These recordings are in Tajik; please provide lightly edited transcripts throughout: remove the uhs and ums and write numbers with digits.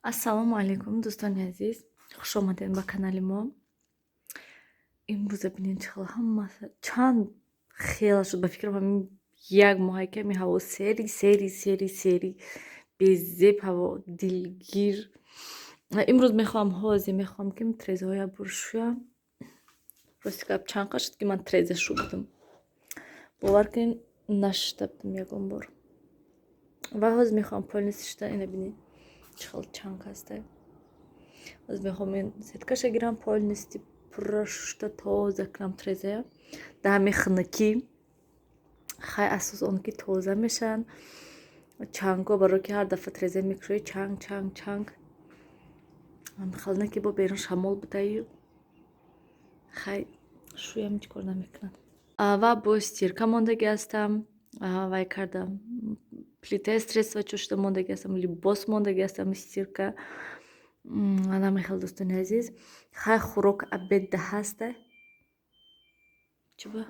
Ассалому алайкум, дӯстони азиз, хуш омадед ба канали мо. Имрӯза бинед, чӣ хел ҳама чанд хела шуд. Ба фикрам, ҳамин як моҳае ки ҳамин ҳаво сери сери сери сери безеб, ҳаво дилгир. Имрӯз мехоҳам, ҳозир мехоҳам, ки трезаҳоя буршӯям. Рости гап, чанд қад шуд, ки ман треза шудам, бовар кунед, нашишта будам ягон бор. Ва ҳозир мехоҳам полностью шита. Ина бинед, чӣ хел чанг ҳаста. Ҳозир мехоҳам ин сеткаша гирам, полностью пурра шушта тоза кунам трезая дар ҳамин хунукӣ. Хай, асос он ки тоза мешаванд чангҳо, барое ки ҳар дафъа треза мекушоӣ, чанг, чанг, чанг. Хел не ки бо берун шамол будаю. Хай, шӯям, ҳеҷ кор намекунад. Ва бо стирка мондагӣ ҳастам, вай кардам, плитаи стрессова чӯшида мондагӣ ҳастам, либос мондагӣ ҳастам, стирка. Анамехел, дӯстони азиз. Хай, хӯрок обедда ҳаста. Чиба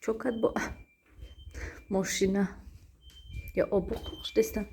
чо кард бо мошина ё обу шудестам.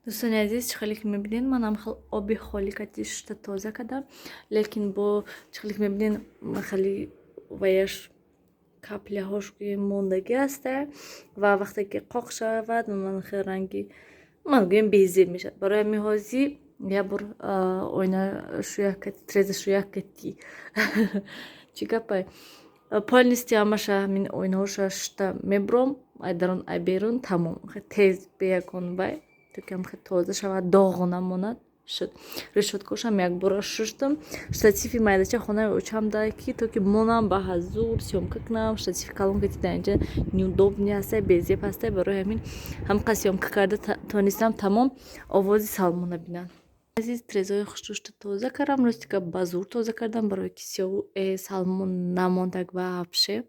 Дӯстони азиз, чӣ хеле ки мебинед, манам хел оби холӣ кати шушта тоза кардам, лекин бо чӣ хеле ки мебинед, хеле ваяш капляҳош мондагӣ ҳаста. Ва вақте ки қоқ шавад, ман хел ранги ман гӯем безеб мешавад. Барои ҳамин ҳозир як бор оина шӯяк, треза шӯяк кати, чӣ гапай, полностью ҳамаша ҳамин оинаҳоша шушта мебуром, ай дарун, ай берун, тамом, тез, бе ягон вай, то ки ҳам тоза шавад, доғо намонад. Шуд. Решёткаошам якбора шуштам. Штативи майдача хонаи очам да, ки то ки монам, ба ҳазур съёмка кунам. Штативи калон ки дар инҷа неудобный ҳастай, безеб ҳастай. Барои ҳамин ҳамқа съёмка карда тонистам, тамом. Овози Салмона бинанд. Азиз, трезаҳои хушрӯшта тоза кардам. Рости гап, ба зур тоза кардам, барое ки сиёву Салмон намондак. Вообще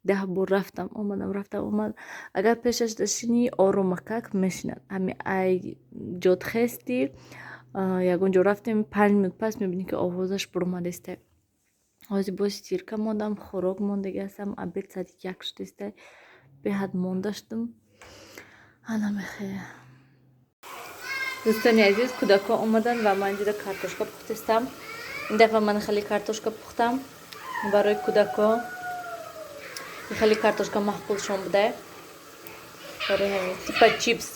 10 бор рафтам омадам, рафтам омадам. Агар пешаш дашинӣ, оромакак мешинад. Ҳами ай ҷод хести, ягон ҷо рафтем, 5 минут пас мебинӣ, ки овозаш буромадестай. Ҳозир боз стирка мондам, хӯрок мондагӣ ҳастам. Обед соати 1 шудестай, беҳад монда шудам. Ана мехе. Дӯстони азиз, кӯдакҳо омаданд ва ман инҷода картошка пухтестам. Ин дафъа ман хеле картошка пухтам барои кӯдакҳо. Хеле картошка маъқулшон буда, барои ҳамин типа чипс.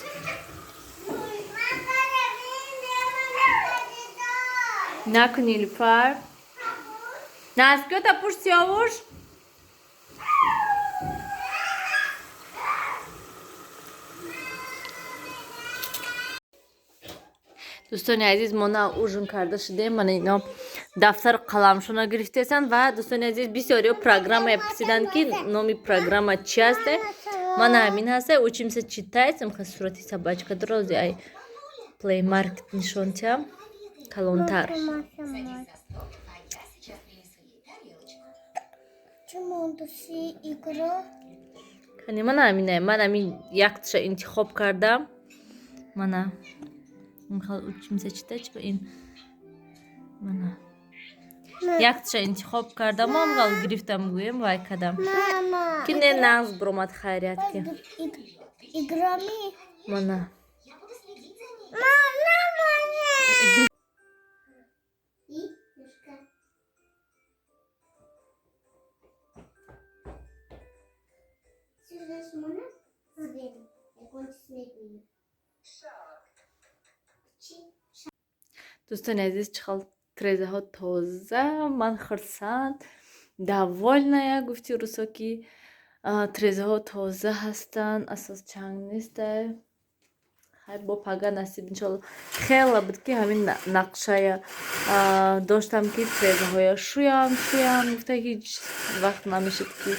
Накун, Нилуфар. Наскота пуш, Сиёвуш. Дӯстони азиз, мо на ужин карда шудем. Мана ино дафтару қаламшона гирифтесанд. Ва, дӯстони азиз, бисёриҳо программая пурсиданд, ки номи программа чи ҳасте. Мана ҳамин ҳасте, «Учимся читать». Амха сурати собачка дорози, ай Play Market нишон тиҳам калонтар. Садись за стол, а я сейчас принесу ей тарелочку. Игра. Кани, мана ҳамина, ман ҳамин якташа интихоб кардам. Мана михал «Учимся читать» ва ин, мана, якташа интихоб кардам, амғал гирифтам, гӯем, вай кардам, Мама. ки не нағз биромад, хайрият ки. Играми. Мана. Я буду следить за ней. Мама, мама. И мышка. Сюда можно? Зверь. Я кончу. Чи. Дӯстони азиз, чӣ хел трезаҳо тоза! Ман хурсанд, довольная, гуфти рӯсо, ки трезаҳо тоза ҳастанд, асос чанг нестай. Хай, бо пага насиб, иншолло. Хеле буд, ки ҳамин нақшая доштам, ки трезаҳоя шӯям, шӯям гуфта, ҳеҷ вақт намешуд, ки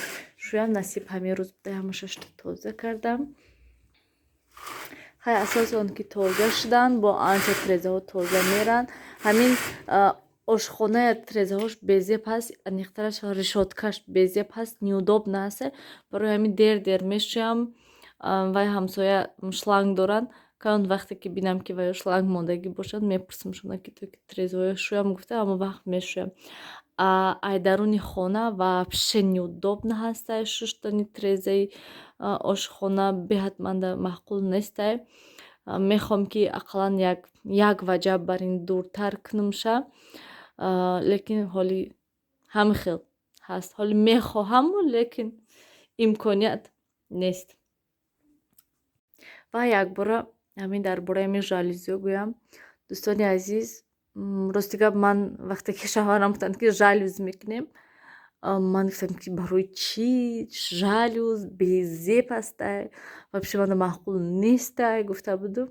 шӯям. Насиб ҳамин рӯз буда, ҳамаша шуда тоза кардам. Хай, асоси он ки тоза шуданд, бо анча трезаҳо тоза меранд. Ҳамин ошхоная трезаҳош безеб ҳаст, аниқтараш решёткаш безеб ҳаст, неудобно ҳаст. Барои ҳамин дер дер мешӯям. Вай ҳамсоя шланг доранд. Кан вақте ки бинам, ки ваё шланг мондагӣ бошад, мепурсамшона, ки то ки трезаҳоя шӯям гуфта, ҳамон вақт мешӯям. Ай даруни хона вообще неудобно ҳастай шуштани трезаи ошхона, беҳад манда маъқул нестай. Мехоҳам, ки ақаллан як ваҷаб бар ин дуртар кунамша, лекин ҳоли ҳамин хел ҳаст. Ҳоли мехоҳаму, лекин имконият нест. Ва якбора ҳамин дар бораи ҳамин жалюзиҳо гӯям, дӯстони азиз. Рости гап, ман вақте ки шавҳарам гуфтанд, ки жалюзи мекунем, ман гуфтам, ки барои чӣ жалюз, безеб ҳастай, вообще манда маъқул нестай, гуфта будум.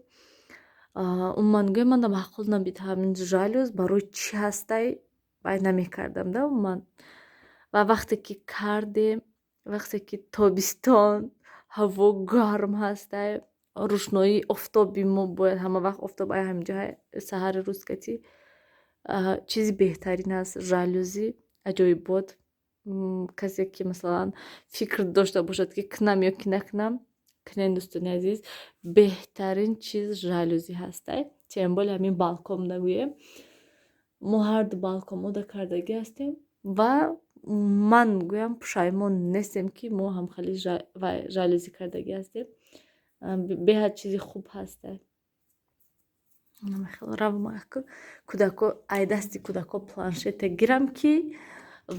Умуман гӯям, манда маъқул набуд ҳамин жалюз, барои чӣ ҳастай, вай намекардам да умуман. Ва вақте ки кардем, вақте ки тобистон, ҳаво гарм ҳастай, рӯшноии офтоби мо бояд ҳама вақт офтоб ай ҳаминҷо саҳари рӯз кати, чизи беҳтарин аст жалюзи, аҷоибот. Касе ки масалан фикр дошта бошад, ки кунам ё ки накунам, кунен, дӯстони азиз, беҳтарин чиз жалюзи ҳастай. Тем более ҳамин балкон нагӯем, мо ҳарду балконҳо кардагӣ ҳастем ва ман гӯям, пушаймон нестем, ки мо ҳамхели жалюзи кардагӣ ҳастем. Беҳад чизи хуб ҳастай. Кӯдако, ай дасти кӯдако планшета гирам, ки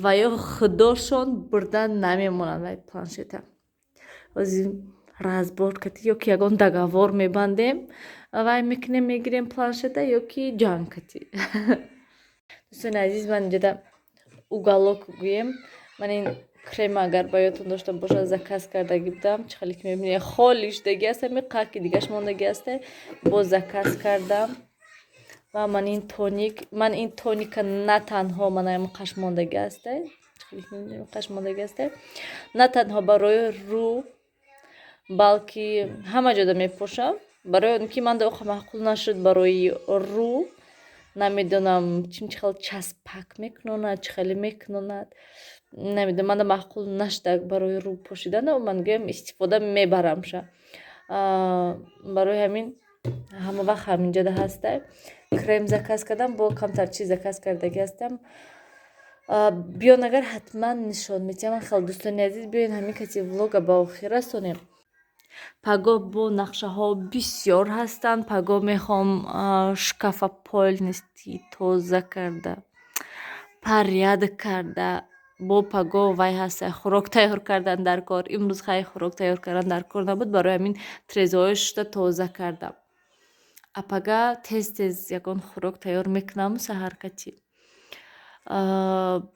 ва ё худошон бурда намемонанд вай планшета. Ҳозир разбор кати ё ки ягон договор мебандем, вай мекунем, мегирем планшета, ё ки ҷанг кати. Дӯстони азиз, ман инҷода уголок гӯем, ман ин крема, агар ба ёдтон дошта бошад, заказ кардагӣ будам. Чӣ хеле ки мебинед, холӣ шудагӣ аст, ҳами қаки дигаш мондагӣ аст, боз заказ кардам. Ва ман ин тоник, ман ин тоника на танҳо, манаам қаш мондагӣ аст, қаш мондагӣ аст, на танҳо барои рӯ, балки ҳама ҷода мепӯшам, барои он ки ман оқа маъқул нашуд барои рӯ. Намедонам, чим чӣ хел часпак мекунонад, чӣ хеле мекунонад, намедонам, манда маъқул нашуда барои рӯ пӯшидан. Ман гӯям, истифода мебарамша. Барои ҳамин ҳама вақт ҳаминҷода ҳастай. Крем заказ кардам, бо камтар чиз заказ кардагӣ ҳастам. Биён, агар ҳатман нишон медиҳам. Хел, дӯстони азиз, биёен, ҳамин каси влога ба охир расонем. Пагоҳ бо нақшаҳо бисёр ҳастанд. Пагоҳ мехоҳам шкафа полностью тоза карда, порядок карда. Бо пагоҳ вай ҳаста, хӯрок тайёр кардан дар кор. Имрӯз хай хӯрок тайёр кардан дар кор набуд, барои ҳамин трезаҳои шушта тоза кардам. А пага тез тез ягон хӯрок тайёр мекунаму саҳаркатӣ,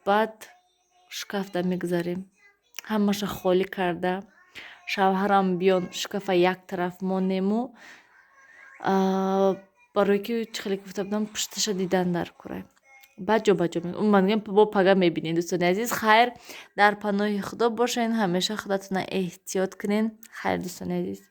баъд шкафда мегузарем, ҳамаша холӣ карда, шавҳарам биён, шкафа як тараф монему. Барое ки чӣ хеле гуфта будам, пушташа дидан дар кора. Баҷо баҷо ман бо пага мебинед, дӯстони азиз. Хайр, дар паноҳи Худо бошед, ҳамеша худатона эҳтиёт кунед. Хайр, дӯстони азиз.